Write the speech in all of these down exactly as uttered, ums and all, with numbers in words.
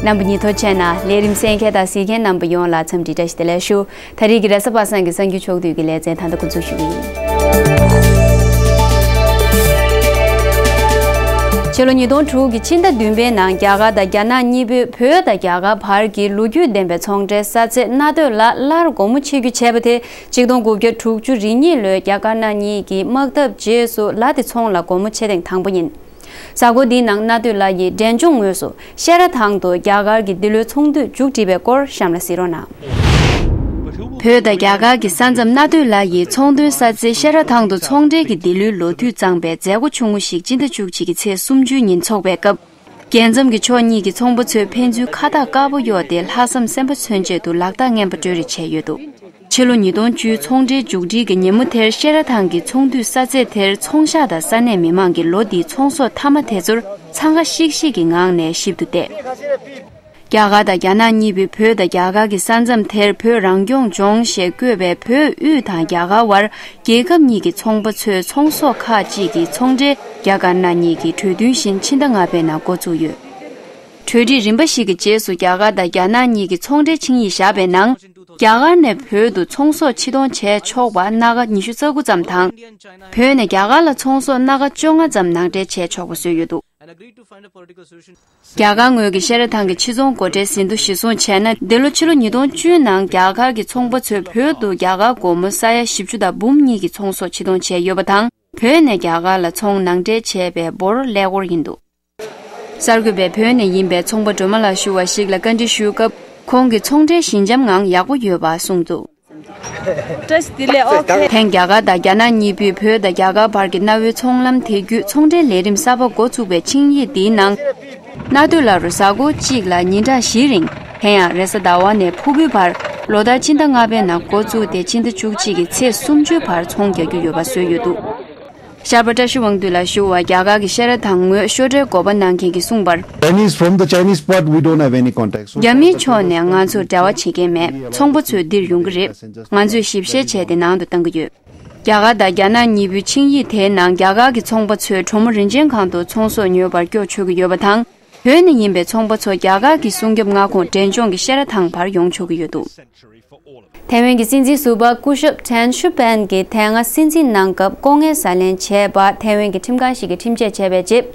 རྣམ་པ་གཉིས་ཐོ་ཆེ་ན་ལས་རིམ་གསན་མཁན་དང་གཟིགས་མཁན་རྣམ་པ་ཡོངས་ལ་འཚམས་འདྲི་བཀྲ་ཤིས་བདེ་ལེགས་ཞུ། ད་རེས་ཀྱི་རེས་གཟའ་པ་སངས་ཀྱི་གསར་འགྱུར་ཕྱོགས་བསྡུས་ཀྱི་ལེ་ཚན་ད་ལྟ་འགོ་འཛུགས་ཞུ་གི་ཡིན། ཕྱི་ལོ་ཉིས་སྟོང་དྲུག་གི་ཕྱི་ཟླ་བདུན་པའི་ནང་རྒྱ་གར་དང་རྒྱ་ནག་གཉིས་པོས་བོད་དང་རྒྱ་གར་བར་གྱི་ལོ་རྒྱུས་ལྡན་པའི་ཚོང་འབྲེལ་ས་ཚད་སྣ་སྟོད་ལ་སླར་སྒོ་མོ་ཕྱེ་རྒྱུ་བྱས་པ་དེ་ཆིག་སྟོང་དགུ་བརྒྱ་དྲུག་ཅུ་རེ་གཉིས་ལོའི་རྒྱ་དཀར་ནག་གཉིས་ཀྱི་དམག་འཐབ་རྗེས་སུ་ལ་དེ་ཚོང་ལ་སྒོ་མོ་ཕྱེ་ཐེངས་དང་པོ་ཡིན། གཟའ་འཁོར་འདིའི་ནང་སྣ་སྟོད་ལ་ཡི་འབྲས་ལྗོངས་ངོས་སུ་ཤེ་ར་ཐང་དུ་རྒྱ་གར་གྱི་འདི་ལོའི་ཚོང་འདུས་མཇུག་བསྒྲིལ་བའི་སྐོར་གཤམ་ལ་གཟིགས་རོགས་གནང་། བོད་དང་རྒྱ་གར་གྱི་ས་མཚམས་སྣ་སྟོད་ལ་ཡི་ཚོང་དོན་ས་ཚད་ཤེ་ར་ཐང་དུ་ཚོང་འབྲེལ་གྱི་འདི་ལོའི་ལོ་དུས་གཙང་པའི་མཛད་སྒོ་ཆུང་ངུ་ཞིག་སྤྱི་ཟླ་བཅུ་གཅིག་གི་ཚེས་སུམ་ཅུའི་ཉིན་འཚོགས་པའི་སྐབས། རྒྱལ་མཚམས་ཀྱི་ཕྱོགས་གཉིས་ཀྱི་ཚོང་པ་ཚོས་ཕན་ཚུན་ཁ་བཏགས་དཀར་པོ་གཡོགས་ཏེ་ལྷག་བསམ་སེམས་པ་མཚོན་ཆེད་དུ་ལག་རྟགས་རྔན་པ་སྤྲོད་རེས་བྱས་ཡོད་འདུག་ཕྱི་ལོ་ཉིས་སྟོང་བཅུའི་ཚོང་འབྲེལ་མཇུག་སྒྲིལ་གྱི་ཉིན་མོ་དེར་ཤེ་ར་ཐང་གི་ཚོང་འདུས་ས་ཚད་དེར་ཚོང་ཤག་དང་ས་གནས་མི་མང་གིས་ལོ་འདིའི་ཚོང་ཟོག་མཐའ་མ་དེ་ཚོར་འཚང་ཁ་ཤིག་ཤིག་གི་ངང་ནས་ཞིབ་ཏུ་བལྟས། རྒྱ་གར་དང་རྒྱ་ནག་གཉིས་པོས་བོད་དང་རྒྱ་གར་གྱི་ས་མཚམས་དེར་བོད་རང་སྐྱོང་ལྗོངས་ཞེས་བཀོད་པའི་བོད་དབུས་དང་རྒྱ་གར་བར་རྒྱལ་ཁབ་གཉིས་ཀྱི་ཚོང་པ་ཚོས་ཚོང་ཟོག་ཁག་ཅིག་གི་ཚོང་འབྲེལ་རྒྱ་དཀར་ནག་གཉིས་ཀྱི་གྲོས་མཐུན་བཞིན་ཕྱི་ཟླ་ལྔ་པའི་ནང་འགོ་བཙུགས་ཡོད། གྲོས་རིགས་རིམ་པ་ཞིག་གི་རྗེས་སུ་རྒྱ་གར་དང་རྒྱ་ནག་གཉིས་ཀྱི་ཚོང་འབྲེལ་ཆིངས་ཡིག་བཞག་པའི་ནང་། རྒྱ་གར་ནས་བོད་དུ་ཚོང་ཟོག་ཕྱིར་གཏོང་བྱས་ཆོག་པ་སྣ་ཁ་ཉི་ཤུ་རྩ་དགུ་ཙམ་དང་། བོད་ནས་རྒྱ་གར་ལ་ཚོང་ཟོག་སྣ་ཁ་བཅོ་ལྔ་ཙམ་ནང་འདྲེན་བྱས་ཆོག་པ་བཟོས་ཡོད་འདུག་རྒྱ་གར་ངོས་ཀྱིས་ཤེ་ར་ཐང་གི་ཕྱི་ཚོང་སྒོ་ཁྲལ་ཟིན་ཐོ་གཞིར་བཟུང་བྱས་ན། འདི་ལོ་ཕྱི་ལོ་ཉིས་སྟོང་བཅུ་ནང་རྒྱ་གར་གྱི་ཚོང་པ་ཚོས་བོད་དུ་རྒྱ་གར་སྒོར་མོ་ས་ཡ་བཞི་བཅུ་དང་འབུམ་གཉིས་ཀྱི་ཚོང་ཟོག་ཕྱིར་གཏོང་བྱས་ཡོད་པ་དང་། བོད་ནས་རྒྱ་གར་ལ་ཚོང་ནང་འདྲེན་བྱས་པའི་འབོར་ཀླད་ཀོར་ཡིན་འདུག་གསར་འགོད་པས་བོད་ནས་ཡིན་པའི་ཚོང་པ་སྒྲོལ་མ་ལགས་ཞུ་བ་ཞིག་ལ་བཀའ་འདྲི་ཞུས་སྐབས། ཁོང་གིས་ཚོང་འབྲེལ་ཞི་འཇམ་ངང་ཡག་པོ་ཡོད་པ་གསུངས་འདུག་བཀྲ་ཤིས་བདེ་ལེགས། ཨོ་ཁེ། ཐེངས་རྒྱ་གར་དང་རྒྱ་ནག་གཉིས་པོས་བོད་དང་རྒྱ་གར་བར་གྱི་གནའ་བོའི་ཚོང་ལམ་དེ་བརྒྱུད་ཚོང་འབྲེལ་ལས་རིམ་གསར་པ་འགོ་ཚུགས་པའི་ཆིངས་ཡིག་འདིའི་ནང་། གནའ་སྟོད་ལ་རུ་གཟའ་འཁོར་གཅིག་ལ་ཉིན་གྲངས་བཞིའི་རིང་། དེ་ཡང་རེས་གཟའ་ཟླ་བ་ནས་ཕུར་བུའི་བར་ལོ་ལྟར་ཕྱི་ཟླ་ལྔ་པའི་ནང་འགོ་བཙུགས་ཏེ་ཕྱི་ཟླ་བཅུ་གཅིག་གི་ཚེས་སུམ་ཅུའི་བར་ཚོང་རྒྱག་རྒྱུ་ཡོད་པ་བཟོས་ཡོད་འདུག་ཤར་པ་བཀྲ་ཤིས་དབང་འདུས་ལགས་ཞུ་བ། རྒྱ་གར་གྱི་ཤེ་ར་ཐང་ངོས་ཤོ་ཊའི་འགོ་པ་གནང་མཁན་གྱིས་གསུངས་པར། Chinese, from the Chinese part, we don't have any contact. So རྒྱ་མིའི་ཕྱོགས་ནས་ང་ཚོར་འབྲེལ་བ་བྱེད་མཁན་མེད། ཚོང་པ་ཚོས་འདིར་ཡོང་གི་རེད། ང་ཚོས་ཞིབ་བཤེར་བྱས་ཏེ་ནང་དུ་བཏང་གི་ཡོད། རྒྱ་གར་དང་རྒྱ་ནག་གཉིས་པོའི་ཆིངས་ཡིག་དེའི་ནང་རྒྱ་གར་གྱི་ཚོང་པ་ཚོས་གྲོ་མོ་རིན་ཆེན་སྒང་དུ་ཚོང་ཟོག་ཉོ་བར་སྐྱོད་ཆོག་གི་ཡོད་པ་དང་། བོད་ནས་ཡིན་པའི་ཚོང་པ་ཚོ་རྒྱ་གར་གྱི་སྲུང་སྐྱོབ་མངའ་ཁོངས་འབྲས་ལྗོངས་ཀྱི་ཤེ་ར་ཐང་བར་ཡོང་ཆོག་གི་ཡོད་འདུག་ཐའེ་ཝན་གྱི་སྲིད་འཛིན་ཟུར་པ་སྐུ་ཞབས་ཁྲེན་ཧྲུ་པན་གྱིས་དེ་སྔ་སྲིད་འཛིན་གནང་སྐབས་ལྐོག་རྔན་ཟ་ལེན་བྱས་པ་ཐའེ་ཝན་གྱི་ཁྲིམས་ཁང་ཞིག་གིས་ཁྲིམས་ཆད་བྱས་པའི་རྗེས།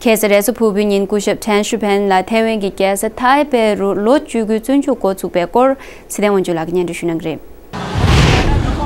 ཁ་སང་རེས་གཟའ་ཕུར་བུའི་ཉིན་སྐུ་ཞབས་ཁྲེན་ཧྲུ་པན་ལ་ཐའེ་ཝན་གྱི་རྒྱལ་ས་ཐའེ་པེ་རུ་ལོ་བཅུ་དགུའི་བཙོན་འཇུག་འགོ་ཚུགས་པའི་སྐོར་ཚེ་བརྟན་དབང་ཕྱུག་ལགས་ཀྱིས་སྙན་སྒྲོན་ཞུ་གནང་གི་རེད།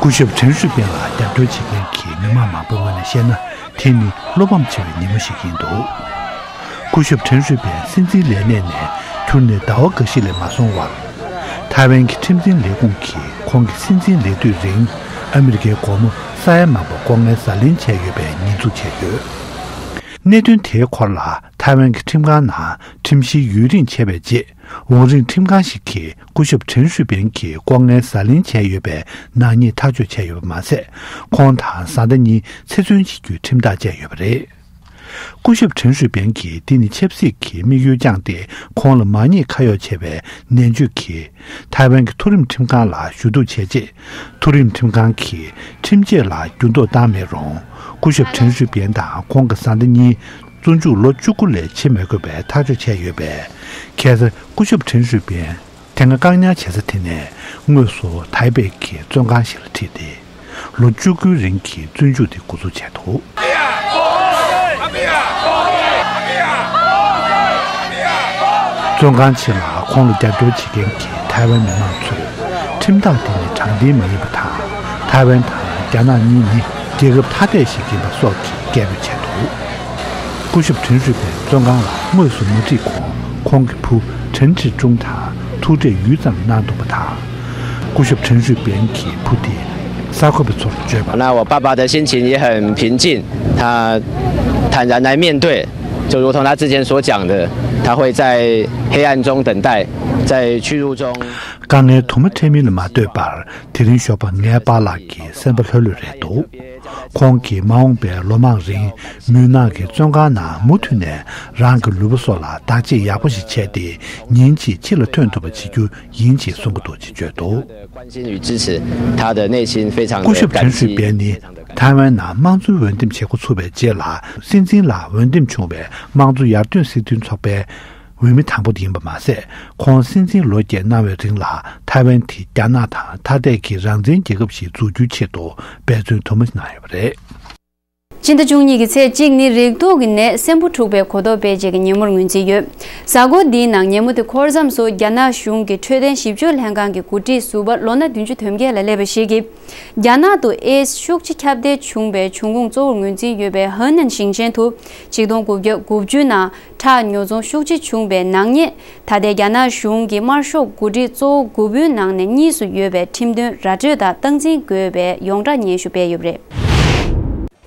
སྐུ་ཞབས་ཁྲེན་ཧྲུ་པན་ལ་རྒྱབ་སྐྱོར་བྱེད་མཁན་གྱི་མི་མང་མང་པོའི་ངོས་ནས་བཤད་ན། དེ་ནི་བློ་ཕམ་ཆེ་བའི་ཉིན་མོ་ཞིག་ཡིན་འདུག་སྐུ་ཞབས་ཁྲེན་ཧྲུས་པན་སྲིད་འཛིན་ལས་གནས་ནས་འཁྱུར་ནས་ཟླ་བ་འགའ་ཤས་ལས་མ་སོང་བར། ཐའེ་ཝན་གྱི་ཁྲིམས་འཛིན་ལས་ཁུངས་ཀྱིས་ཁོང་གི་སྲིད་འཛིན་ལས་དུས་རིང་ཨ་མི་རི་ཀའི་སྒོར་མོ་ས་ཡ་མང་པོ་ལྐོག་རྔན་ཟ་ལེན་བྱས་ཡོད་པའི་ཉེས་འཛུགས་བྱས་ཡོད། གནད་དོན་དེའི་སྐོར་ལ་ཐའེ་ཝན་གྱི་ཁྲིམས་ཁང་ནང་ཁྲིམས་གཞིའི་ཡུན་རིང་བྱས་པའི་རྗེས། བང་རིམ་ཁྲིམས་ཁང་ཞིག་གིས་སྐུ་ཞབས་ཁྲེན་ཧྲུས་པན་གྱིས་ལྐོག་རྔན་ཟ་ལེན་བྱས་ཡོད་པའི་ནག་ཉེས་ཐག་གཅོད་བྱས་ཡོད་པ་མ་ཟད། ཁོང་དང་བཟའ་ཟླ་གཉིས་ཚེ་བཙོན་བྱེད་རྒྱུའི་ཁྲིམས་ཐག་བཅད་ཡོད་པ་རེད། སྐུ་ཞབས་ཁྲེན་ཧྲུས་པན་གྱིས་འདི་ནི་ཆབ་སྲིད་ཀྱི་དམིགས་ཡུལ་བཅངས་ཏེ་ཁོང་ལ་མ་ཉེས་ཁ་གཡོགས་བྱས་པའི་ནན་བརྗོད་ཀྱིས་ཐའེ་ཝན་གྱི་མཐོ་རིམ་ཁྲིམས་ཁང་ལ་ཞུ་གཏུག་བྱས་རྗེས། མཐོ་རིམ་ཁྲིམས་ཁང་གིས་ཁྲིམས་ཆད་ལ་འགྱུར་ལྡོག་བཏང་མེད་རུང་། སྐུ་ཞབས་ཁྲེན་ཧྲུས་པན་དང་ཁོང་གི་བཟའ་ཟླ་གཉིས། བཙོན་འཇུག་ལོ་བཅུ་དགུ་ལས་ཆེ་མི་དགོས་པའི་ཐག་གཅོད་བྱས་ཡོད་པས། ཁ་སང་སྐུ་ཞབས་ཁྲེན་ཧྲུས་པན་དེ་སྔ་བཀག་ཉར་བྱེད་ས་དེ་ནས་དངོས་སུ་ཐའེ་པེ་གྱི་བཙོན་ཁང་ཞིག་ལ་ཁྲིད་དེ། ལོ་བཅུ་དགུའི་རིང་གི་བཙོན་འཇུག་དེ་འགོ་འཛུགས་བྱས་འདུག་བཙོན་ཁང་ཕྱི་ལ་ཁོང་ལ་རྒྱབ་སྐྱོར་བྱེད་མཁན་གྱི་ཐའེ་ཝན་མི་མང་ཚོས་ཁྲིམས་ཐག་དེ་ནི་དྲང་བདེན་མ་ཡིན་པ་དང་། ཐའེ་ཝན་དང་རྒྱ་ནག་གཉིས་ནི་རྒྱལ་ཁབ་ཐ་དད་ཞིག་ཡིན་པ་སོགས་ཀྱི་སྐད་འབོད་བྱས་འདུག་སྐུ་ཞབས་ཁྲེན་ཧྲུས་པན་བཙོན་ཁང་ལ་དངོས་སུ་མ་ཁྲིད་གོང་ཁོང་གི་བུ་ཁྲེན་ཁྲི་ཀྲུང་དང་ཐུག་འཕྲད་ཡུད་ཙམ་གནང་འདུག་པ་དང་། སྐུ་ཞབས་ཁྲེན་ཧྲུས་པན་གྱི་བུ་དེས་གསར་འགོད་པ་ཚོར་བརྗོད་པར། 那我爸爸的心情也很平静，他坦然来面对，就如同他之前所讲的，他会在黑暗中等待，在屈辱中。 དཀའ་ངལ་དུ་མ་འཕྲད་མིན་ལ་མ་ལྟོས་པར། དེ་རིང་ཞོགས་པ་ངའི་པཱ་ལགས་ཀྱི་སེམས་པ་ལྷོད་ལྷོད་རེད་འདུག་ཁོང་གིས་མ་འོངས་པའི་ལོ་མང་རིང་མུན་ནག་གི་བཙོན་ཁང་ནང་མུ་མཐུད་ནས་རང་གི་ལུས་པོ་སོགས་ལ་བདག་གཅེས་ཡག་པོ་ཞིག་བྱས་ཏེ། ཉིན་གཅིག་ཕྱི་ལ་ཐོན་ཐུབ་པ་བྱེད་རྒྱུ་ཡིན་ཅེས་གསུང་གི་འདུག་ཅེས་བརྗོད་འདུག 关心与支持他的内心非常的感激。 སྐུ་ཞབས་ཁྲེན་ཧྲུས་པན་ནི་ཐའེ་ཝན་ནང་དམངས་གཙོའི་འོས་འདེམས་བྱེད་འགོ་ཚུགས་པའི་རྗེས་ལ། སྲིད་འཛིན་ལ་འོས་འདེམས་བྱུང་བའི་དམངས་གཙོ་ཡར་ཐོན་སྲིད་དོན་ཚོགས་པའི་ འོས་མི་དང་པོ་ཡིན་པ་མ་ཟད། ཁོང་སྲིད་འཛིན་ལོ་བརྒྱད་གནང་བའི་རིང་ལ་ཐའེ་ཝན་དེ་རྒྱ་ནག་དང་ཐ་དད་ཀྱི་རང་བཙན་རྒྱལ་ཁབ་ཞིག་འཛུགས་རྒྱུའི་ཆེད་དུ་འབད་བརྩོན་དུ་མ་གནང་ཡོད་པ་རེད། སྤྱི་ཟླ་བཅུ་གཉིས་ཀྱི་ཚེས་གཅིག་ནི་རེག་དུག་གི་ནད་སྲན་ཕུང་འཁྲུགས་པའི་གོ་རྟོགས་སྤེལ་བྱེད་ཀྱི་ཉིན་མོར་ངོས་འཛིན་ཡོད། གཟའ་འཁོར་འདིའི་ནང་ཉིན་མོ་དེ་འཁོར་མཚམས་སུ་རྒྱ་ནག་གཞུང་གི་འཕྲོད་བསྟེན་ཞིབ་དཔྱོད་ལྷན་ཁང་གི་འགོ་ཁྲིད་ཟུར་པ་ལོ་ན་བདུན་ཅུ་དོན་བརྒྱད་ལ་སླེབས་པ་ཞིག་གིས། རྒྱ་ནག་ཏུ་ཨེ་ཛི་ཤུགས་ཆེ་ཁྱབ་གདལ་བྱུང་བའི་འབྱུང་ཁུངས་གཙོ་བོར་ངོས་འཛིན་ཡོད་པའི་ཧ་ནན་ཞིང་ཆེན་དུ་ཆིག་སྟོང་དགུ་བརྒྱ་དགུ་བཅུ་ནང་ཁྲག་ཉོ་ཚོང་ཤུགས་ཆེ་བྱུང་བའི་ནག་ཉེས། ད་ལྟའི་རྒྱ་ནག་གཞུང་གི་དམར་ཤོག་འགོ་ཁྲིད་གཙོ་བོ་དགུ་པོའི་ནང་ནས་གཉིས་སུ་ཡོད་པའི་ཁྲིམས་དོན་ར་སྤྲོད་དང་སྟངས་འཛིན་དགོས་པའི་ཡོངས་གྲགས་སྙན་ཞུ་སྤེལ་ཡོད་པ་རེད།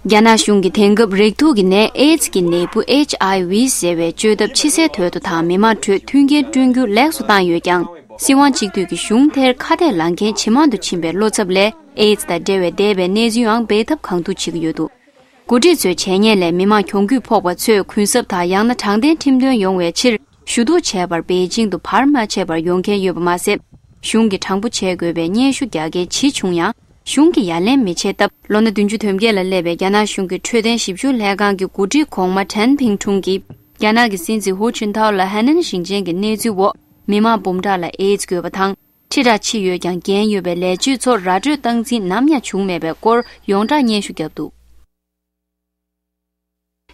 རྒྱ་ནག་གཞུང་གིས་དེང་སྐབས་རེག་ཐུག་གི་ནད་ཨེ་ཛི་ཀྱི་ནད་འབུ་ཨེཆ་ཨའི་ཝི་ཟེར་བའི་བཅོས་ཐབས་ཕྱི་གསལ་དོད་དུ་དང་མི་མང་ཁྲོད་མཐུན་རྐྱེན་བསྐྲུན་རྒྱུ་ལེགས་སུ་བཏང་ཡོད་ཀྱང་། སྲིད་དབང་གཅིག་སྡུད་ཀྱི་གཞུང་དེར་ཁ་གཏད་ལངས་མཁན་ཇེ་མང་དུ་ཕྱིན་པའི་བློ་འཚབ་ལས། ཨེ་ཛི་དང་འབྲེལ་བའི་འདས་པའི་གནས་ཚུལ་ཡང་སྦས་ཐབས་གང་ཐུབ་བྱེད་ཀྱི་ཡོད་འདུག་འགོ་ཁྲིད་ཚོའི་བྱས་ཉེས་ལས་མི་མང་གྱོང་གུད་ཕོག་པ་ཚོས་གུན་གསབ་དང་ཡང་ན་དྲང་བདེན་ཁྲིམས་དོན་ཡོང་བའི་ཕྱིར་ཞུ་གཏུག་བྱས་པར་པེ་ཅིང་དུ་བར་མ་ཆད་པར་ཡོང་མཁན་ཡོད་པ་མ་ཟད། གཞུང་གིས་དྲང་པོ་བྱེད་དགོས་པའི་སྙན་ཞུ་རྒྱག་མཁན་ཇི་བྱུང་ཡང་། གཞུང་གིས་ཡ་ལན་མི་བྱེད་སྟབས། ལོ་ན་བདུན་ཅུ་དོན་བརྒྱད་ལ་སླེབས་པའི་རྒྱ་ནག་གཞུང་གི་འཕྲོད་བསྟེན་ཞིབ་དཔྱོད་ལྷན་ཁང་གི་འགོ་ཁྲིད་གོང་མ་ཁྲན་ཕིང་ཁྲུང་གིས། རྒྱ་ནག་གི་སྲིད་འཛིན་ཧུ་ཅིན་ཐའོ་ལ་ཧ་ནན་ཞིང་ཆེན་གྱི་གནས་ཚུལ་འོག་མི་མང་འབུམ་ཕྲག་ལ་ཨེ་ཛི་འགོས་པ་དང་། ཁྲི་ཕྲག་ཕྱི་ཡོད་ཀྱང་འགན་ཡོད་པའི་ལས་བྱེད་ཚོར་ར་སྤྲོད་སྟངས་འཛིན་ནམ་ཡང་བྱུང་མེད་པའི་སྐོར་ཡོངས་གྲགས་སྙན་ཞུ་བརྒྱབ་འདུག་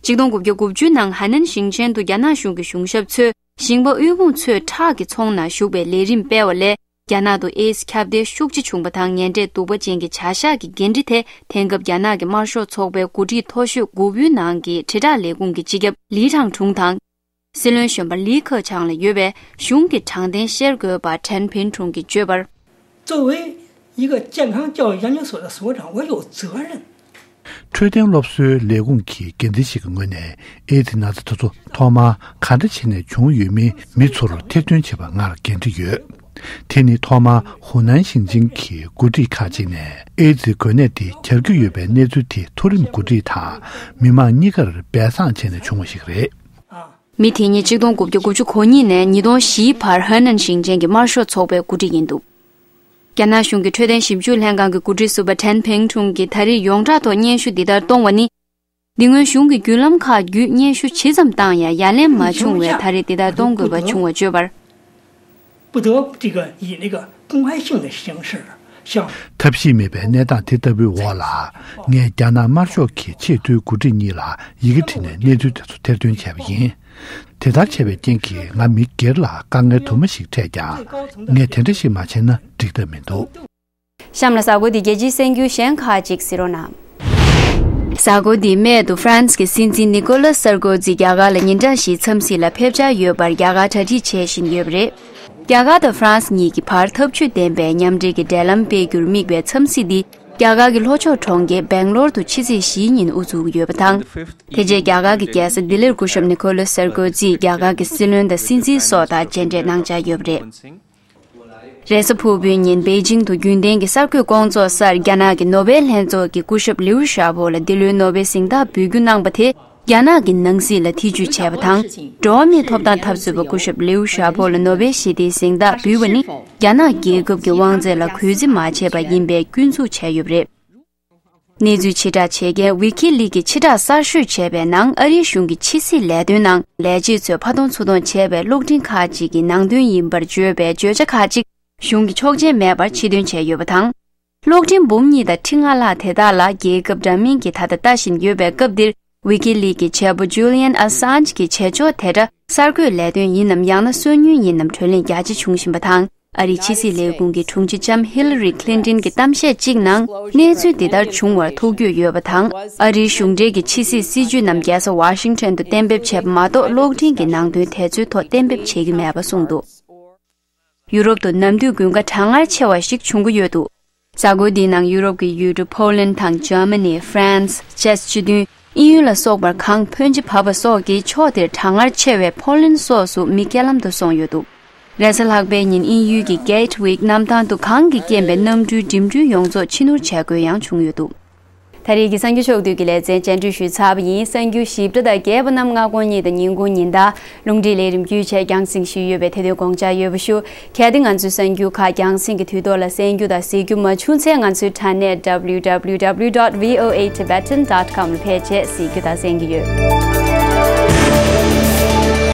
ཆིག་སྟོང་དགུ་བརྒྱ་དགུ་བཅུ་ནང་ཧ་ནན་ཞིང་ཆེན་དུ་རྒྱ་ནག་གཞུང་གི་གཞུང་ཞབས་ཚོས་ཞིང་པ་དབུལ་ཕོངས་ཚོས་ཁྲག་གི་ཚོང་ནང་ཞུགས་པའི་ལས་རིམ་སྤེལ་བ་ལས། རྒྱ་ནག་ཏུ་ཨེ་ཛི་ཁྱབ་གདལ་ཤུགས་ཆེ་བྱུང་བ་དང་ངན་འབྲས་གདུག་པ་ཅན་གྱི་བྱ་གཞག་གི་འགན་འཁྲི་དེ་དེང་སྐབས་རྒྱ་ནག་གི་དམར་ཤོག་ཚོགས་པའི་འགོ་ཁྲིད་མཐོ་ཤོས་དགུ་པོའི་ནང་གི་དྲིལ་བསྒྲགས་ལས་ཁུངས་ཀྱི་སྤྱི་ཁྱབ་ལི་ཁྲང་ཁྲུང་དང་། སྲིད་བློན་གཞོན་པ་ལི་ཁེ་ཆང་ལ་ཡོད་པའི་གཞུང་གི་དྲང་བདེན་བཤེར་དགོས་པ་ཁྲན་ཕིན་ཁྲུང་གིས་བརྗོད་པར། 作为一个健康教育研究所的所长，我有责任。 འཕྲོད་བསྟེན་སློབ་གསོའི་ལས་ཁུངས་ཀྱི་འགན་འཛིན་ཞིག་གི་ངོས་ནས་ཨེ་ཛི་ན་ཚ་དེ་ཚོ་ཐོག་མར་ག་འདྲ་བྱས་ནས་བྱུང་ཡོད་མེད་མི་ཚོར་ཐེར་འདོན་བྱེད་པར་ངར་འགན་འཁྲི་ཡོད། དེ་ནི་ཐོག་མར་ཧུ་ནན་ཞིང་ཆེན་གྱི་འགོ་ཁྲིད་ཁག་ཅིག་ནས་ཨེ་ཛི་འགོས་ནད་དེ་གྱར་གྱི་ཡོད་པའི་གནས་ཚུལ་དེ་མཐོ་རིམ་འགོ་ཁྲིད་དང་མི་མང་གཉིས་ཀར་སྦས་གསང་བྱས་ནས་བྱུང་བ་ཞིག་རེད། མི་དེ་ཉིད་ཆིག་སྟོང་དགུ་བརྒྱ་དགུ་བཅུ་གོ་གཉིས་ནས་ཉིས་སྟོང་བཞིའི་བར་ཧོ་ནན་ཞིང་ཆེན་གྱི་དམར་ཤོག་ཚོགས་པའི་འགོ་ཁྲིད་ཡིན་འདུག་རྒྱ་ནག་གཞུང་གི་འཕྲོད་བསྟེན་ཞིབ་འཇུག་ལྷན་ཁང་གི་འགོ་ཁྲིད་ཟུར་པ་ཁྲན་ཕེང་ཁྲུང་གིས་ད་རེས་ཡོངས་གྲགས་ཐོག་སྙན་ཞུ་འདི་ལྟར་གཏོང་བ་ནི། འདི་སྔོན་གཞུང་གི་བརྒྱུད་ལམ་ཁག་བརྒྱུད་སྙན་ཞུ་ཇི་ཙམ་བཏང་ཡང་ཡ་ལན་མ་བྱུང་བས་ད་རེས་འདི་ལྟར་གཏོང་དགོས་པ་བྱུང་བ་བརྗོད་པར། 不得这个以那个公开性的形式向 ཐབས་ཤེས་མེད་པའི་གནས་སྟངས་དེ་ལྟ་བུའི་འོག་ལ། ངས་རྒྱ་ནག་དམར་ཤོག་གི་ཆེས་མཐོའི་འགོ་ཁྲིད་གཉིས་ལ་ཡི་གེ་བྲིས་ནས་གནས་ཚུལ་དེ་ཚོ་ཐེར་འདོན་བྱས་པ་ཡིན། དེ་ལྟར་བྱས་པའི་རྐྱེན་གྱིས་ང་མི་སྒེར་ལ་དཀའ་ངལ་དུ་མ་ཞིག་འཕྲད་ཀྱང་། ངས་དེ་འདྲ་ཞིག་མ་བྱས་ན་འགྲིག་ཐབས་མི་འདུག་གཤམ་ལ་གཟའ་འཁོར་འདིའི་རྒྱལ་སྤྱིའི་གསར་འགྱུར་གཞན་ཁག་ཅིག་གཟིགས་རོགས་གནང་། གཟའ་འཁོར་འདིའི་སྨད་དུ་ཧྥ་རན་སི་གི་སྲིད་འཛིན་ནི་ཀོ་ལ་སར་ཀོ་ཛི་རྒྱ་གར་ལ་ཉིན་གྲངས་བཞིའི་འཚམས་གཟིགས་ལ་ཕེབས་འཆར་ཡོད་པར་རྒྱ་གར་གྲ་སྒྲིག་བྱེད་བཞིན་ཡོད་པ་རེད། རྒྱ་གར་དང་ཧྥ་རན་སི་གཉིས་ཀྱི་བར་འཐབ་ཇུས་ལྡན་པའི་མཉམ་འབྲེལ་གྱི་འབྲེལ་ལམ་སྤེལ་རྒྱུར་དམིགས་པའི་འཚམས་གཟིགས་འདི་རྒྱ་གར་གྱི་ལྷོ་ཕྱོགས་གྲོང་ཁྱེར་སྦེང་ལོར་དུ་ཕྱི་ཚེས་བཞིའི་ཉིན་དབུ་འཛུགས་ཀྱི་ཡོད་པ་དང་། དེ་རྗེས་རྒྱ་གར་གྱི་རྒྱལ་ས་ལྡི་ལིར་སྐུ་ཞབས་ནི་ཀོ་ལ་སར་ཀོ་ཛི་རྒྱ་གར་གྱི་སྲིད་བློན་དང་སྲིད་འཛིན་སོགས་དང་མཇལ་འཕྲད་གནང་འཆར་ཡོད་པ་རེད། རེས་གཟའ་ཕུར་བུའི་ཉིན་པེ་ཅིང་དུ་རྒྱུན་ལྡན་གྱི་གསར་འགོད་སྐོང་ཚོགས་སར་རྒྱ་ནག་གི་ནོ་བེལ་ལྷན་ཚོགས་ཀྱི་སྐུ་ཞབས་ལིའུ་ཞའོ་པོ་ལ་འདི་ལོའི་ནོ་བེལ་གཟེངས་རྟགས་འབུལ་རྒྱུ་གནང་པ་དེ་རྒྱ་ནག་གི་ནང་སྲིད་ལ་ཐེ་ཇུས་བྱས་པ་དང་། འགྲོ་བ་མིའི་ཐོབ་ཐང་འཐབ་རྩོད་པ་སྐུ་ཞབས་ལིའུ་ཞའོ་པོ་ལ་ནོ་བེལ་ཞི་བདེའི་གཟེངས་རྟགས་འབུལ་བ་ནི་རྒྱ་ནག་རྒྱལ་ཁབ་ཀྱི་དབང་ཚད་ལ་གུས་བརྩི་མ་བྱས་པ་ཡིན་པའི་སྐྱོན་འཛུགས་བྱས་ཡོད་པ་རེད། གནས་ཚུལ་ཕྱིར་བསྒྲགས་བྱེད་མཁན་ཝི་ཁི་ལིག་གིས་ཕྱིར་བསྒྲགས་གསར་ཤོས་བྱས་པའི་ནང་ཨ་རིའི་གཞུང་གི་ཕྱི་སྲིད་ལས་དོན་ནང་ལས་བྱེད་ཚོས་ཕར་གཏོང་ཚུར་གཏོང་བྱས་པའི་གློག་འཕྲིན་ཁག་ཅིག་གི་ནང་དོན་ཡིན་པར་བརྗོད་པའི་བརྗོད་བྱ་ཁག་ཅིག་གཞུང་གིས་ཆོག་མཆན་མེད་པར་ཕྱིར་འདོན་བྱས་ཡོད་པ་དང་། གློག་འཕྲིན་འབུམ་གཉིས་དང་ཁྲི་ལྔ་ལྷག་དེ་དག་ལ་རྒྱལ་ཁབ་འདྲ་མིན་གྱིས་ད་ལྟ་ལྟ་བཞིན་ཡོད་པའི་སྐབས་འདིར། ཝི་ཁི་ལིག་གི་བྱེད་པོ་ཇུ་ལི་ཡན་ཨ་སཱན་ཇི་གི་བྱེད་ཕྱོགས་དེ་འདྲ་གསར་འགོད་ལས་དོན་ཡིན་ནམ་ཡང་ན་སོན་ཉུལ་ཡིན་ནམ་གྲོས་གླེང་རྒྱ་ཆེ་བྱུང་བཞིན་པ་དང་། ཨ་རིའི་ཕྱི་སྲིད་ལས་ཁུངས་ཀྱི་དྲུང་ཆེ་ལྕམ་ཧི་ལ་རི་ཁི་ལིན་ཏིན་གྱི་གཏམ་བཤད་གཅིག་ནང་གནས་ཚུལ་འདི་ལྟར་བྱུང་བར་ཐུགས་འགྱོད་ཡོད་པ་དང་། ཨ་རིའི་གཞུང་འབྲེལ་གྱི་ཕྱི་སྲིད་སྲིད་ཇུས་རྣམས་རྒྱལ་ས་ཝ་ཤིང་ཊོན་དུ་གཏན་འབེབས་བྱས་པ་མ་གཏོགས་གློག་འཕྲིན་གྱི་ནང་དོན་དེ་ཚོའི་ཐོག་གཏན་འབེབས་བྱེད་ཀྱི་མེད་པ་གསུངས་འདུག་ཡུ་རོབ་ཏུ་ནམ་དུས་དགུན་ཁ་གྲང་ངར་ཆེ་བ་ཞིག་བྱུང་གི་ཡོད་འདུག་གཟའ་འཁོར་འདིའི་ནང་ཡུ་རོབ་ཀྱི་ཡུལ་གྲུ་ཕོ་ལན་དང་ཇར་མ་ནི། ཧྥ་རན་སི། ཅེཀ་སྤྱི་མཐུན། དབྱིན་ཡུལ་ལ་སོགས་པར་གངས་ཕོན་ཆེ་བབས་པ་སོགས་ཀྱིས་ཕྱོགས་དེར་གྲང་ངར་ཆེ་བས་ཕོ་ལན་སོགས་སུ་མི་རྐྱེན་ལམ་དུ་སོང་ཡོད་འདུག་རེས་གཟའ་ལྷག་པའི་ཉིན་དབྱིན་ཡུལ་གྱི་གེ་ཊི་ཝིག་གནམ་ཐང་དུ་གངས་ཀྱི་རྐྱེན་པས་གནམ་གྲུའི་འགྲིམ་འགྲུལ་ཡོངས་རྫོགས་ཕྱི་ནུར་བྱ་དགོས་ཡང་བྱུང་ཡོད་འདུག་ད་རེས་ཀྱི་གསར་འགྱུར་ཕྱོགས་བསྡུས་ཀྱི་ལེ་ཚན་སྤྱན་འབུལ་ཞུས་ཚར་བ་ཡིན། གསར་འགྱུར་ཞིབ་ཕྲ་དང་རྒྱས་པ་རྣམས་སྔ་དགོང་གཉིས་དང་ཉིན་གུང་ཉིན་ལྟར་རླུང་འཕྲིན་ལས་རིམ་བརྒྱུད་བཅས་རྒྱང་སྲིང་ཞུས་ཡོད་པས་དེ་དོན་དགོངས་འཇགས་ཡོད་པ་ཞུ། གལ་ཏེ་ང་ཚོའི་གསར་འགྱུར་ཁག་རྒྱང་སྲིང་གི་དུས་ཐོག་ལ་གསན་རྒྱུ་དང་གཟིགས་རྒྱུ་མ་བྱུང་ཚེ་ང་ཚོའི་དྲ་གནས་W W W dot V O A Tibetan dot com ལ་ཕེབས་བྱས་གཟིགས་རྒྱུ་དང་གསན་རྒྱུ་ཡོད།